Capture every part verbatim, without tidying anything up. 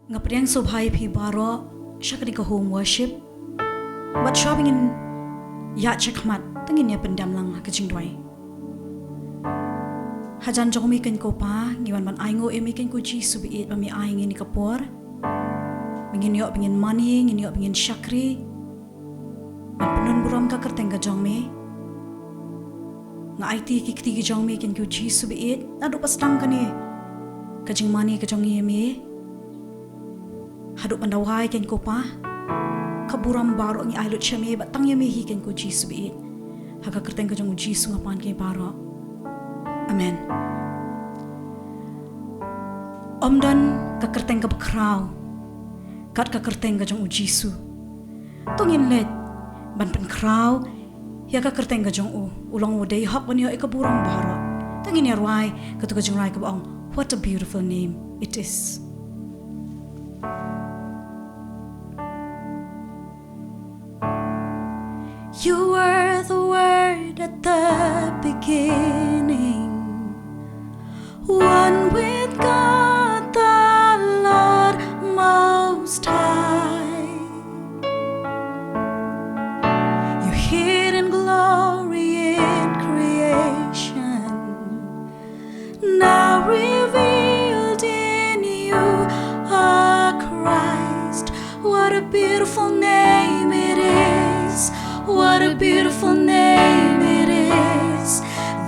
Nga pdiang sngewbha ïa phi baroh sha kane ka home worship. Bad shuwa ba ngin ïaid shakhmat, to ngin ïa pyndem lang ha ka jingduwai. Hajan jong me kane ko Pa, ngi wan ban ainguh ïa me kane ko Jisu ba ïeit ba me ai ïa ngi kane ka por. Ba ngin ïoh ba ngin mane, ngin ïoh ba ngin shakri. Ban pyndon burom ka kyrteng ka jong me. Nga aiti ki kti ki jong me kane ko Jisu ba ïeit, naduh ba sdang kane ka jingmane ka jong ngi ïa me. Haduh ban da wai kane ko Pa. Ka burom baroh ngi ai lut sha me, bad tang ïa me hi kane ko Jisu ba ïeit. Ha ka kyrteng ka jong u Jisu nga pan ki baroh. Amen. Ym don ka kyrteng kaba khraw kat ka kyrteng ka jong u Jisu. To ngin leit ban pynkhraw ïa ka kyrteng ka jong u. U long u dei hok ban ïoh ïa ka burom baroh. To ngin ïa rwai katu ka jingrwai kaba ong, What a beautiful name it is. You were the Word at the beginning, one with God the Lord Most High. Your hidden glory in creation, now revealed in you, O Christ. What a beautiful name it is. What a beautiful name it is.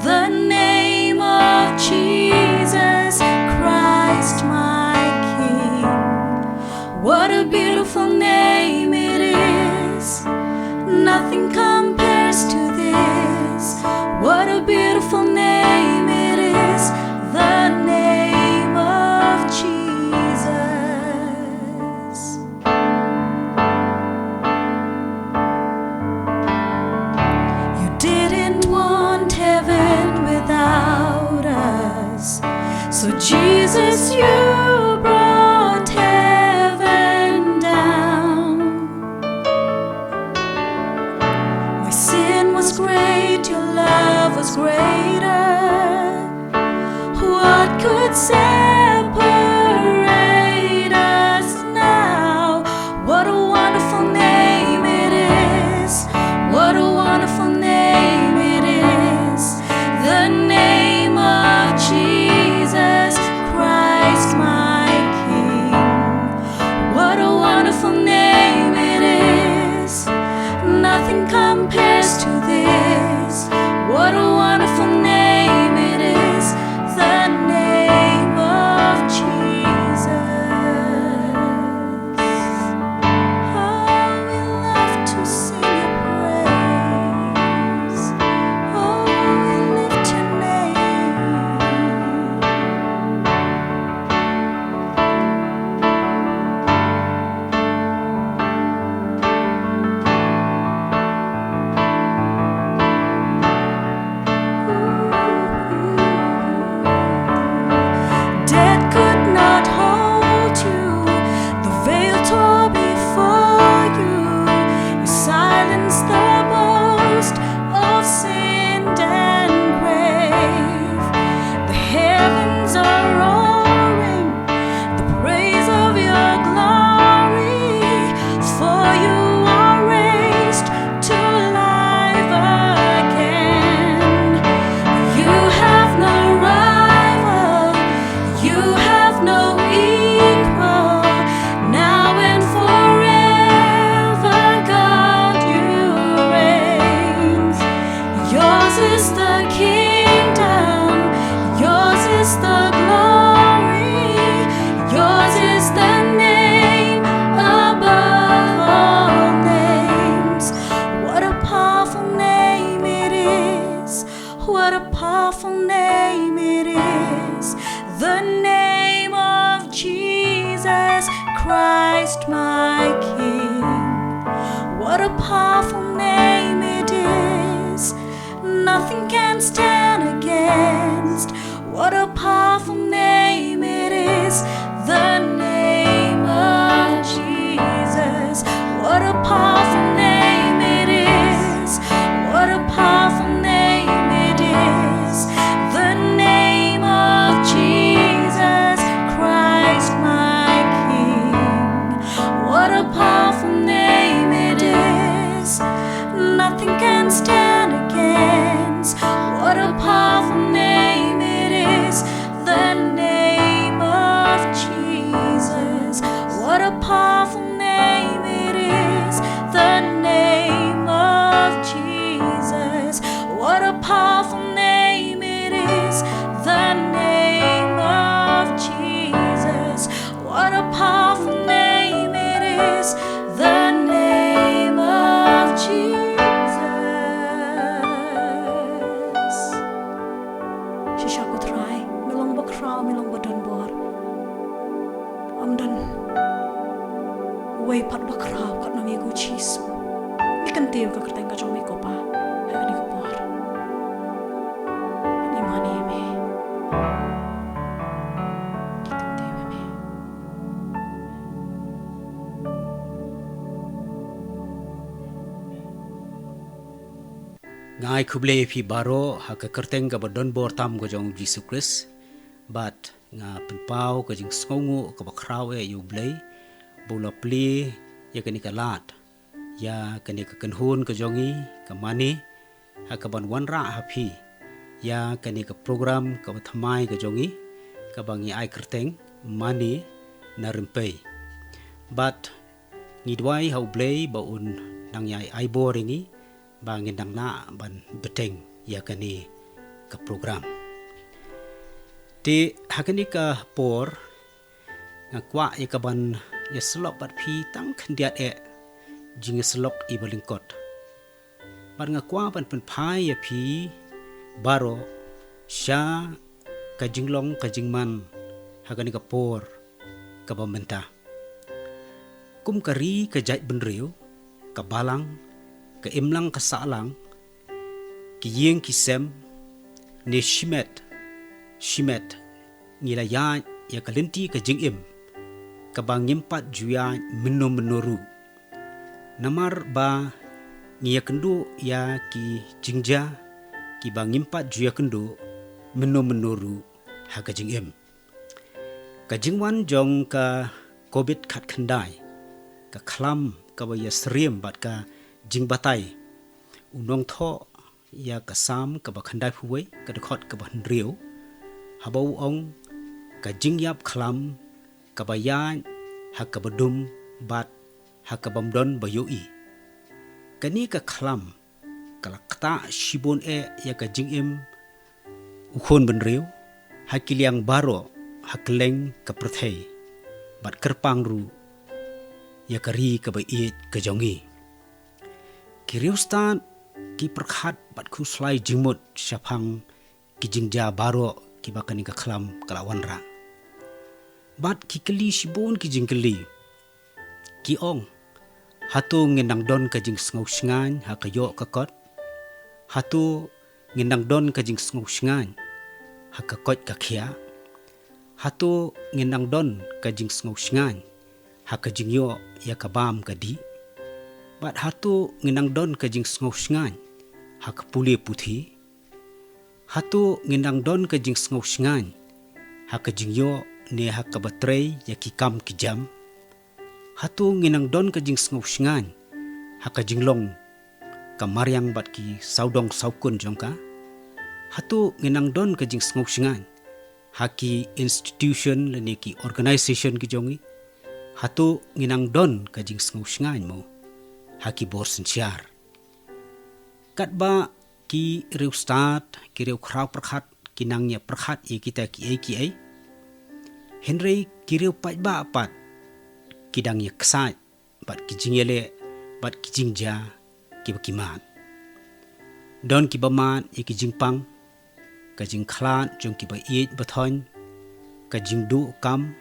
The name of Jesus Christ, my King. What a beautiful name it is. Nothing compares to this. What a beautiful name it is. The name of Jesus. You didn't want heaven without us. So Jesus, you brought heaven down. My sin was great, your love was greater. What could separate us now? What a wonderful name it is. What a wonderful name it is. The name of Jesus Christ, my King. What a wonderful name it is. Nothing compares to this. What a wonderful name it is. The name of Jesus. Oh, we love to sing your praise. Oh, we lift your name. Death could not hold you, the veil tore before you. You silenced the boast of sin and grave. The heavens are roaring the praise of your glory, for you are raised to life again. You have no rival, you have no equal. Now and forever, God, you reign. Yours is the kingdom, yours is the glory, yours is the name above all names. What a powerful name it is. What a powerful name it is. The name of Jesus Christ, my King. What a powerful name it is. Nothing can stand against. What a powerful name it is. The name of Jesus. What a powerful name it is. What a powerful name it is. The name of Jesus Christ, my King. Te ïa ka kyrteng ka jong me ko Pa ha kane ka por. Ngi mane ïa me. Ngi tip te ïa me. Nga ai khublei ïa phi baroh ha ka kyrteng kaba don bor tam ka jong U Jisu Khrist. Bad nga pynpaw ka jingsngewnguh kaba khraw eh ïa U Blei ba u la plie ïa kane ka lad, ïa kane ka kynhun ka jong ngi ka Mane, ha kaban wanrah ha phi ïa kane ka program kaba thymmai ka jong ngi, kaba ngi ai kyrteng Mane na Rympei. Bad ngi duwai ha U Blei ba un nang ïai ai bor ïa ngi ba ngin nang lah ban bteng ïa kane ka program. Te ha kane ka por nga kwah ïa kaban ïasyllok bad phi tang khyndiat eh jingïasyllok iba lyngkot. Bad nga kwah ban pynphai ïa phi baroh sha ka jinglong ka jingman ha kane ka por kaba mynta. Kum ka ri ka jaitbynriew, ka balang, ka imlang ka sahlang, ki ïing ki sem, ne shimet shimet ngi la ïaid ïa ka lynti ka jingim kaba ngim pat ju ïaid mynno mynno ruh. Namar ba ngi ïakynduh ïa ki jingjia kiba ngim pat ju ïakynduh mynno mynno ruh ha ka jingim. Ka jingwan jong ka Covid khatkhyndai, ka khlam kaba ïasyriem bad ka jingbatai, u nongthoh ïa ka Salm kaba khyndaiphew wei, ka dkhot kaba hynriew, haba u ong, ka jingïap khlam kaba ïaid ha kaba dum bad ha kabym don ba ïohi. Kane ka khlam ka la ktah shibun eh ïa ka jingim u khun bynriew ha ki liang baroh ha kylleng ka pyrthei, bad kyrpang ruh ïa ka ri kaba ïeit ka jong ngi. Ki riewstad ki pyrkhat bad khuslai jingmut shaphang ki jingjia baroh kiba kane ka khlam ka la wanrah. Bad ki kylli shibun ki jingkylli. Ki ong, hato ngin nang don ka jingsngew shngaiñ ha ka ïoh ka kot? Hato ngin nang don ka jingsngew shngaiñ ha ka koit ka khiah? Hato ngin nang don ka jingsngew shngaiñ ha ka jingïoh ïa ka bam ka dih? Bad hato ngin nang don ka jingsngew shngaiñ ha ka pule puthi? Hato ngin nang don ka jingsngew shngaiñ ha ka jingïoh ne ha kaba trei ïa ki kam ki jam? Hato ngin nang don ka jingsngew shngaiñ ha ka jinglong ka mariang bad ki sawdong sawkun jong ka? Hato ngin nang don ka jingsngew shngaiñ ha ki institution lane ki organisation ki jong ngi? Hato ngin nang don ka jingsngew shngaiñ mo ha ki bor synshar? Katba ki riewstad, ki riewkhraw pyrkhat ki nang ïa pyrkhat ïa kita kiei kiei, hynrei ki riewpaidbah pat ki dang ïa ksaid bad ki jingïaleh bad ki jingjia kiba ki mad. Don kiba mad ïa ki jingpang, ka jingkhlad jong kiba ïeit ba thoiñ, ka jingduh kam,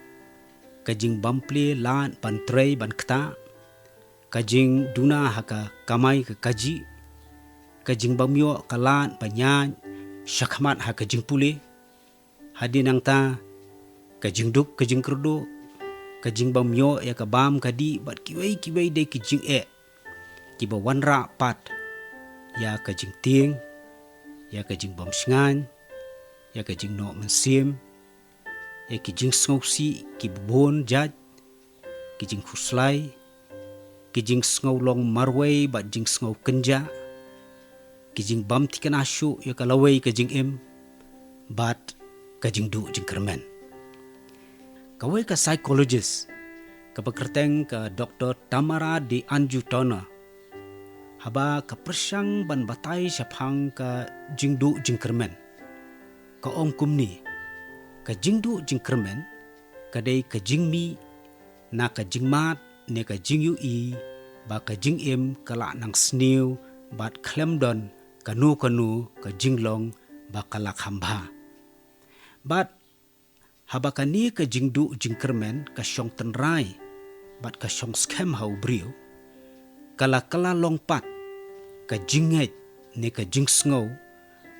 ka jingbym plie lad ban trei ban ktah, ka jingduna ha ka kamai ka kajih, ka jingbym ïoh ka lad ban ïaid shakhmat ha ka jingpule. Hadien nangta, ka jingduk ka jingkyrduh, ka jingbym ïoh ïa ka bam ka dih bad kiwei kiwei de ki jingeh kiba wanrah pat ïa ka jingtieng, ïa ka jingbym shngaiñ, ïa ka jingnoh mynsiem, ïa ki jingsngewsih kiba bun jait, ki jingkhuslai, ki jingsngew long marwei bad jingsngew kynjah, ki jingbym thikna shuh ïa ka lawei ka jingim bad ka jingduh jingkyrmen. Kawei ka psychologist kaba kyrteng ka Doktor Tamara D'Angelo Turner, haba ka pyrshang ban batai shaphang ka jingduh jingkyrmen, ka ong kumne, ka jingduh jingkyrmen ka dei ka jingmih na ka jingmad ne ka jingïohi ba ka jingim ka la nang sniew bad khlem don kano kano ka jinglong ba ka la kham bha. Bad haba kane ka jingduh jingkyrmen ka shong tynrai bad ka shong skhem ha u briew, ka la kylla long pat ka jingngeit ne ka jingsngew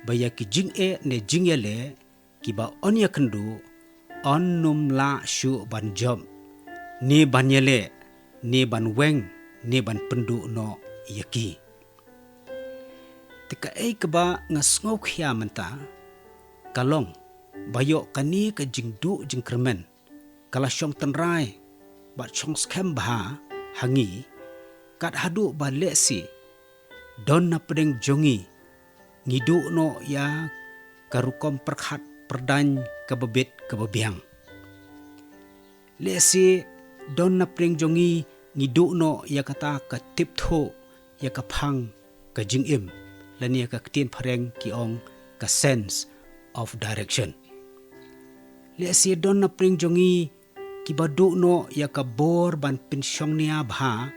ba ïa ki jingeh ne jingïaleh kiba yn ïakynduh yn nym lah shuh ban jop, ne ban ïaleh, ne ban weng, ne ban pynduh noh ïa ki. Te kaei kaba nga sngewkhia mynta ka long ba ïoh kane ka jingduh jingkyrmen ka la shong tynrai bad shong skhem bha ha ngi, kat haduh ba lehse don na pdeng jong ngi ngi duh noh ïa ka rukom pyrkhat pyrdaiñ kaba bit kaba biang. Lehse don na pdeng jong ngi ngi duh noh ïa kata ka tip thuh ïa ka phang ka jingim, lane ïa ka ktien phareng ki ong ka sense of direction. Lehse don na pdeng jong ngi kiba duh noh ïa ka bor ban pynshongnia bha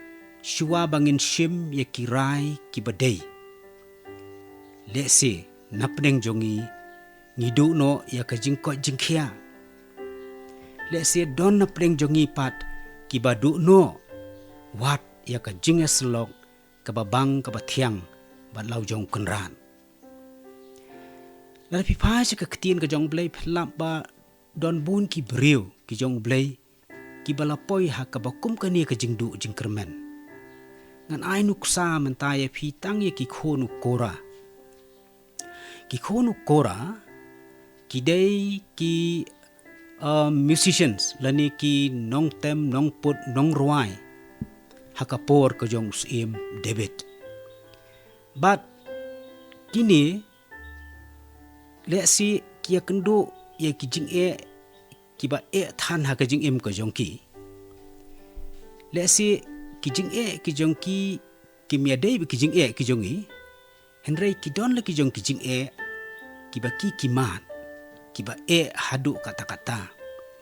shuwa ba ngin shim ïa ki rai kiba dei. Lehse na pdeng jong ngi ngi duh noh ïa ka jingkoit jingkhiah. Lehse don na pdeng jong ngi pat kiba duh noh wat ïa ka jingïasyllok kaba bang kaba thiang bad la u jong u Kynrad. Lada phi phai sha ka ktien ka jong U Blei phin lap ba don bun ki briew ki jong U Blei kiba la poi ha kaba kum kane ka jingduh jingkyrmen. Ngan ai nuksa mynta ïa phi tang ïa ki khun u Kora. Ki khun u Kora ki dei ki, uh, musicians lane ki nongtem nongput nongrwai ha ka por ka jong u Syiem David. Bad kine lehse ki ïakynduh ïa ki jingeh kiba eh than ha ka jingim ka jong ki. Lehse ki jingeh ki jong ki kim ïadei bad ki jingeh ki jong ngi. Hynrei ki don la ki jong ki jingeh kiba ki ki mad, kiba eh haduh katta katta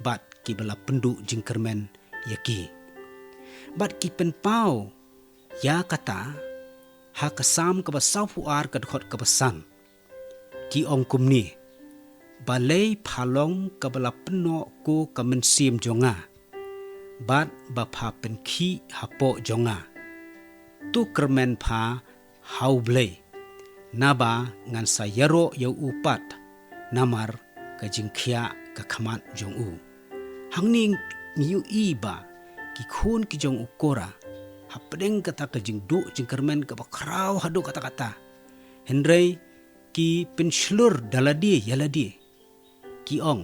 bad kiba la pynduh jingkyrmen ïa ki. Bad ki pynpaw ïa kata ha ka Salm kaba sawphew ar ka dkhot kaba san. Ki ong kumne: Balei pha long kaba la pynnoh ko ka mynsiem jong nga, bad ba pha pynkhih hapoh jong nga? To kyrmen pha ha U Blei, naba ngan sa ïaroh ïa u pat namar ka jingkhiah ka khmat jong u. Hangne ngi ïohi ba ki khun ki jong u Kora hapdeng kata ka jingduh jingkyrmen kaba khraw haduh katta katta, hynrei ki pynshlur da lade ïa lade, ki ong: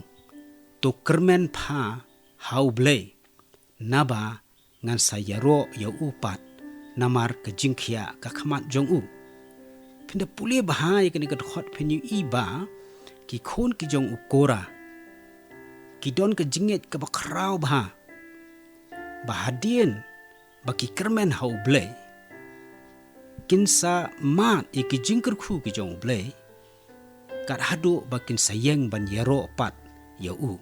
To kyrmen pha ha U Blei, naba ngan sa ïaroh ïa u pat namar ka jingkhiah ka khmat jong u. Phin da pule bha ïa kane ka dkhot phin ïohi ba ki khun ki jong u Kora ki don ka jingngeit kaba khraw bha ba hadien ba ki kyrmen ha U Blei, kin sa mad ïa ki jingkyrkhu ki jong U Blei kat haduh ba kin sa ïeng ban ïaroh pat ïa u.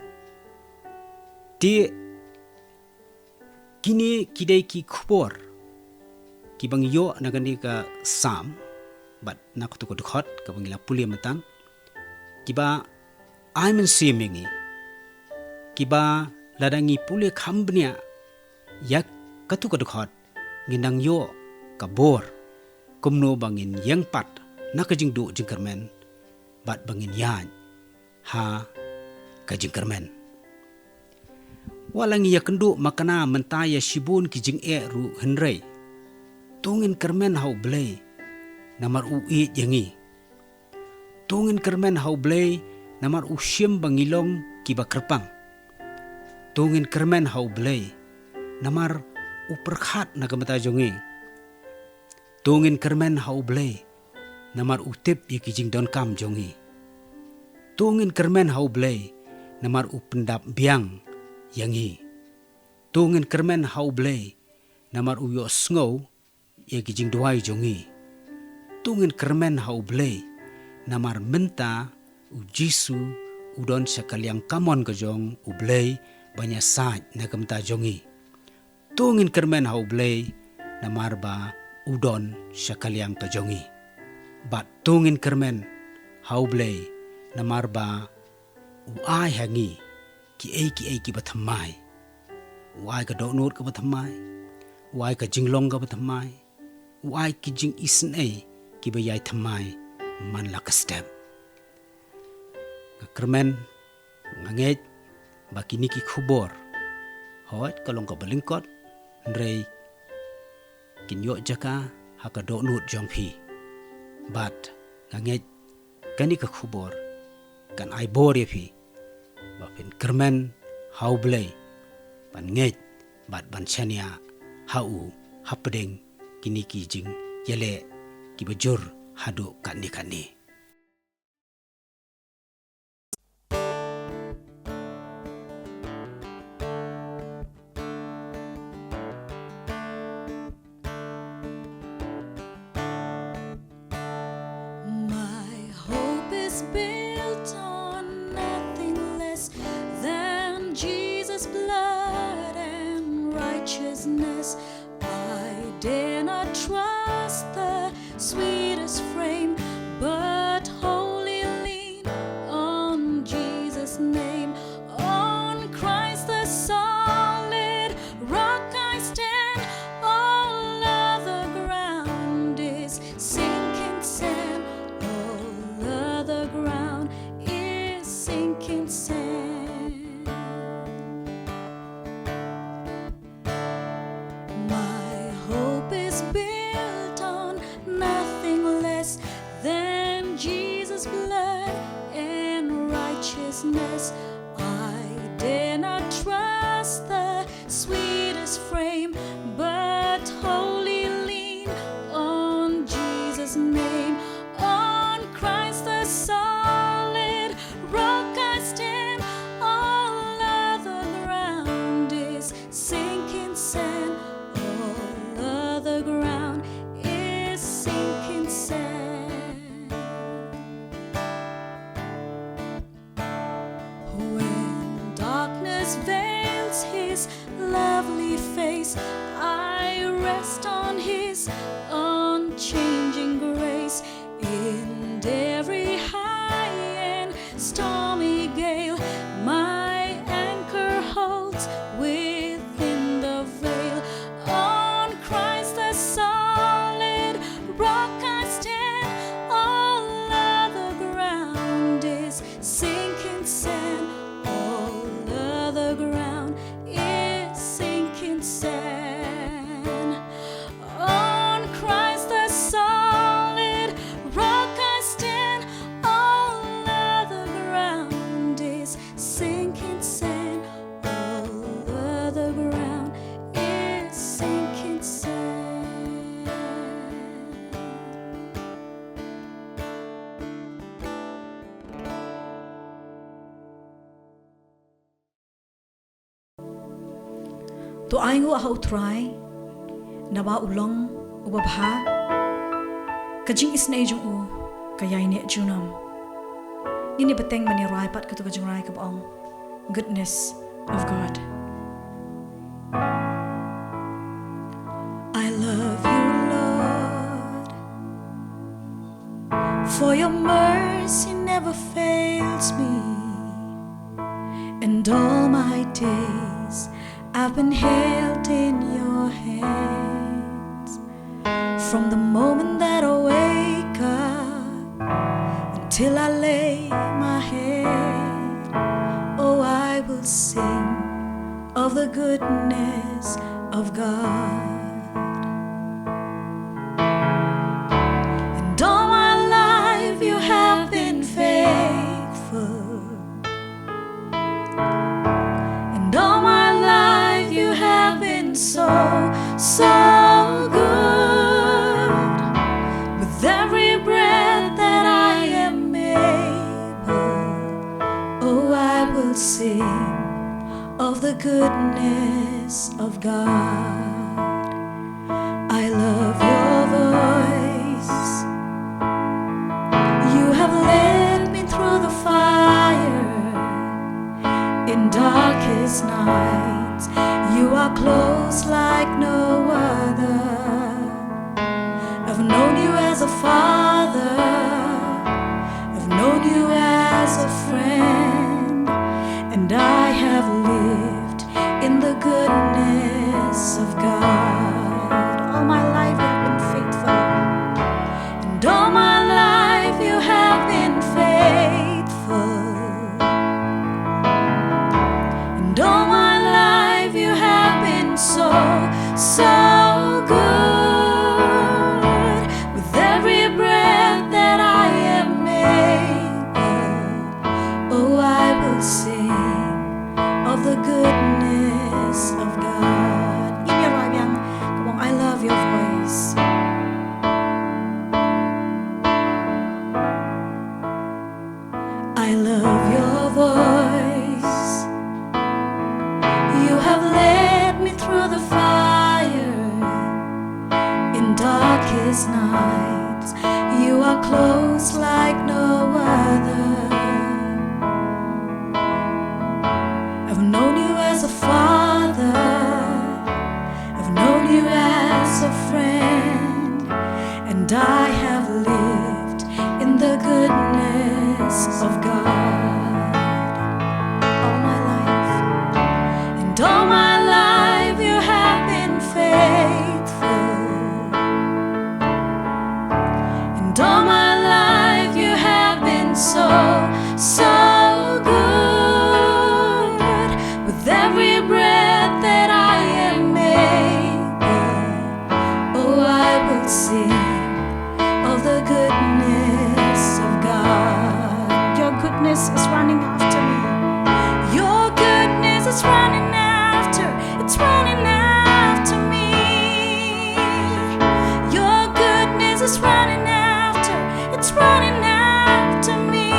Te kine ki dei ki khubor kiba ngi ïoh na kane ka Salm bad na katu ka dkhot kaba ngi la pule mynta, kiba ai mynsiem ïa ngi, kiba lada ngi pule kham bniah ïa katu ka dkhot, ngin nang ïoh ka bor kumno ba ngin ïeng pat na ka jingduh jingkyrmen bad ba ngin ïaid ha ka jingkyrmen. Wat la ngi ïakynduh makna mynta ïa shibun ki jingeh ruh, hynrei to ngin kyrmen ha U Blei namar u ïeit ïa ngi. To ngin kyrmen ha U Blei namar u shim ba ngi long kiba kyrpang. To ngin kyrmen ha U Blei namar u pyrkhat na ka bynta jong ngi. To ngin kyrmen ha U Blei namar u tip ïa ki jingdonkam jong ngi. To ngin kyrmen ha U Blei namar u pyndap biang ïa ngi. To ngin kyrmen ha U Blei namar u ïohsngew ïa ki jingduwai jong ngi. To ngin kyrmen ha U Blei namar mynta u Jisu u don sha ka liang kamon ka jong U Blei ban ïasaid na ka bynta jong ngi. To ngin kyrmen ha U Blei namar ba u don sha ka liang ka jong ngi. Bad to ngin kyrmen ha U Blei namar ba u ai ha ngi kiei kiei kiba thymmai. U ai ka dohnud kaba thymmai, u ai ka jinglong kaba thymmai, u ai ki jingisynei kiba ïai thymmai man la ka step. Nga kyrmen, nga ngeit ba kine ki khubor, hooid ka long kaba lyngkot, hynrei kin ïoh jaka ha ka dohnud jong phi. Bad nga ngeit kane ka khubor kan ai bor ïa phi ba phin kyrmen ha U Blei, ban ngeit bad ban shaniah ha u hapdeng kine ki jingïaleh kiba jur haduh katne katne. My hope is built on nothing less than Jesus' blood and righteousness. I dare not trust the sweetest frame, but wholly lean on Jesus' name. On Christ, the solid rock, I stand. All other ground is sinking sand. All other ground is sinking sand. My hope is built on nothing less than Jesus' blood and righteousness. I dare not trust the sweetest frame, but wholly lean on Jesus' name. On Christ, the solid rock, I stand. All other ground is sinking sand. All other ground is sinking sand. When darkness veils his lovely face, I rest on his unchanging grace. In every high and stormy gale, my anchor holds within the veil. On Christ, the solid rock, I stand. All other ground is sinking sand. All other ground is sinking sand. On Christ, the solid rock, I stand. All other ground is sinking sand. All other ground is sinking sand. To ainguh ha U Trai, naba u long uba bha, ka jingisynei jong u ka ïai neh junom. Ngin ïa bteng ban ïa rai pat kato ka jingrai kaba ong, Goodness of God. I love you, Lord, for your mercy never fails me, and all my days I've been held in your hands. From the moment that I wake up until I lay my head, oh, I will sing of the goodness of God. And all my life you have been faithful. And all my life you have been so, so good. With every breath that I am able, oh, I will sing of the goodness of God. I love your voice. You have led me through the fire in darkest nights. You are close like no other. I've known you as a father. I've known you as a friend. And I have lived in the goodness of God. All my life you have been faithful. And all Love your voice. You have led me through the fire in darkest nights. You are close like no other. I've known you as a father. I've known you as a friend, and I have lived in the goodness of God. All my life, and all my life you have been faithful. And all my life you have been so, so good. With every breath that I am able, oh, I will sing of the goodness of God. Your goodness is running after me. Your goodness is running after, it's running after me. Your goodness is running after, it's running after me.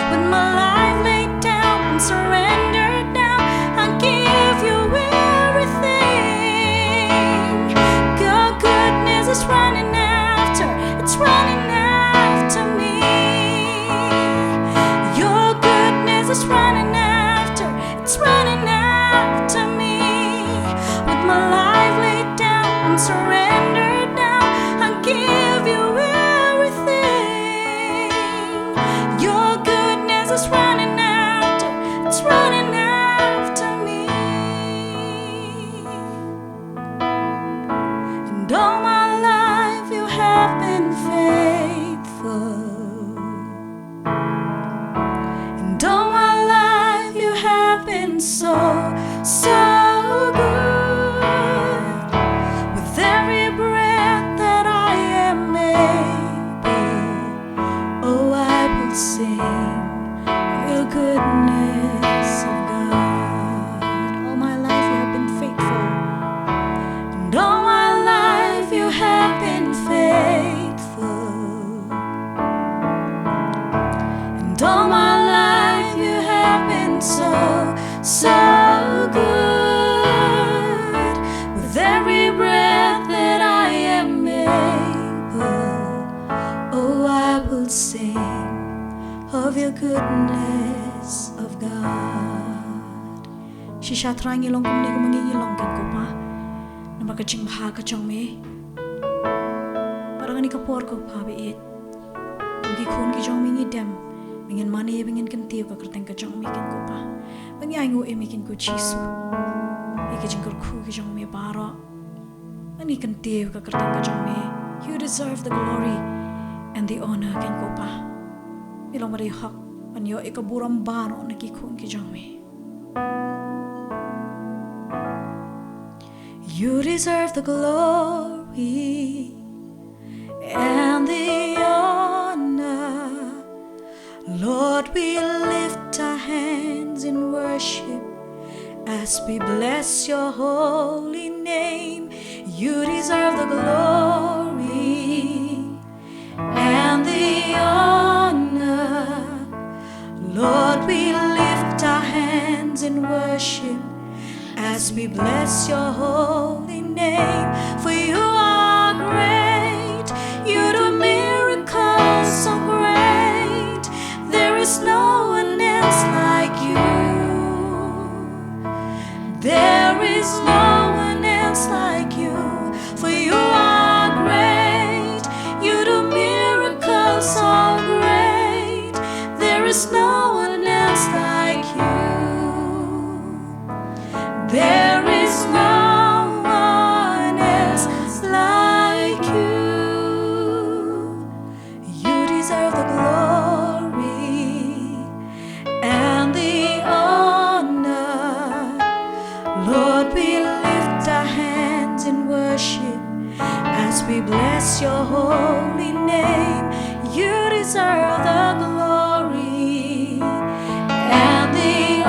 With my life laid down and surrendered now, I give you everything. Your goodness is running after, it's running after me. Your goodness is running after, it's running after me. With my life laid down and surrendered now, I give you everything. Your goodness is running after, it's running after me. And all my life you have been faithful. And all my life you have been so, so good. With every breath that I am able, oh, I will sing of your goodness of God. All my life you have been faithful. And all my life you have been faithful. And all my life you have been so, so good. With every breath that I am able, oh, I will sing of your goodness of God. Shisha Trai ngi long kumne kumne ngi long, Kynrad ko Pa. Namar ka jingbha ka jong me. Bad ha kane ka por ko Pa ba ïeit, kum ki khun ki jong me ngi dem, ba ngin mane, ba ngin kyntiew ka kyrteng ka jong me, Kynrad ko Pa. Ba ngin ainguh ïa me, Kynrad ko Jisu, ïa ki jingkyrkhu ki jong me baroh. Ba ngin kyntiew ka kyrteng ka jong me. You deserve the glory and the honor, Kynrad ko Pa. Me long ba dei hok ban ïoh ïa ka burom baroh na ki khun ki jong me. You deserve the glory and the honor. Lord, we lift our hands in worship as we bless your holy name. You deserve the glory and the honor. Lord, we lift our hands in worship as we bless your holy name. For you are great, you do miracles so great. There is no one else like you. There is no one else like you. For you are great, you do miracles so great. There is no one else like you. There is no one else like you. You deserve the glory and the honor. Lord, we lift our hands in worship as we bless your holy name. You deserve the glory and the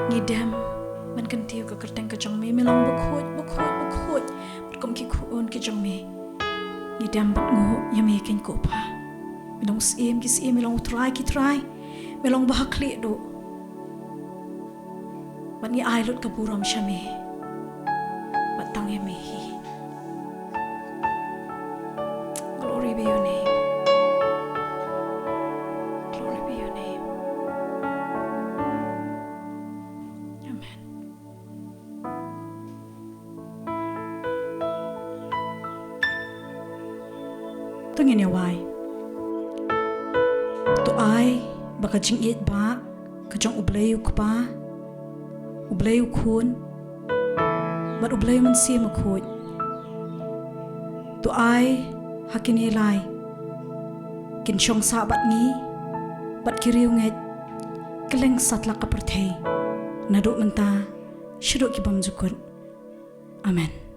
Ngi dem ban kyntiew ka kyrteng ka jong me, me long bakhuid, bakhuid, bakhuid bad kum ki khun ki jong me. Ngi dem bad nguh ïa me keiñ ko Pa. Me long Syiem ki syiem, me long U Trai ki trai, me long Bah Khlieh Duh. Bad ngi ai lut ka burom sha me. Bad tang ïa me hi. Glory be your name. Glory be your name. Amen. To ngin ïa wai. To ai ba ka jingïeit ba ka jong U Blei U Kpa, U Blei U Khun, bad U Blei U Mynsiem Bakhuid, to ai ha kine lai kin shong sah bad ngi bad ki riewngeit kylleng satlak ka pyrthei, naduh mynta shaduh ki bymjukut. Amen.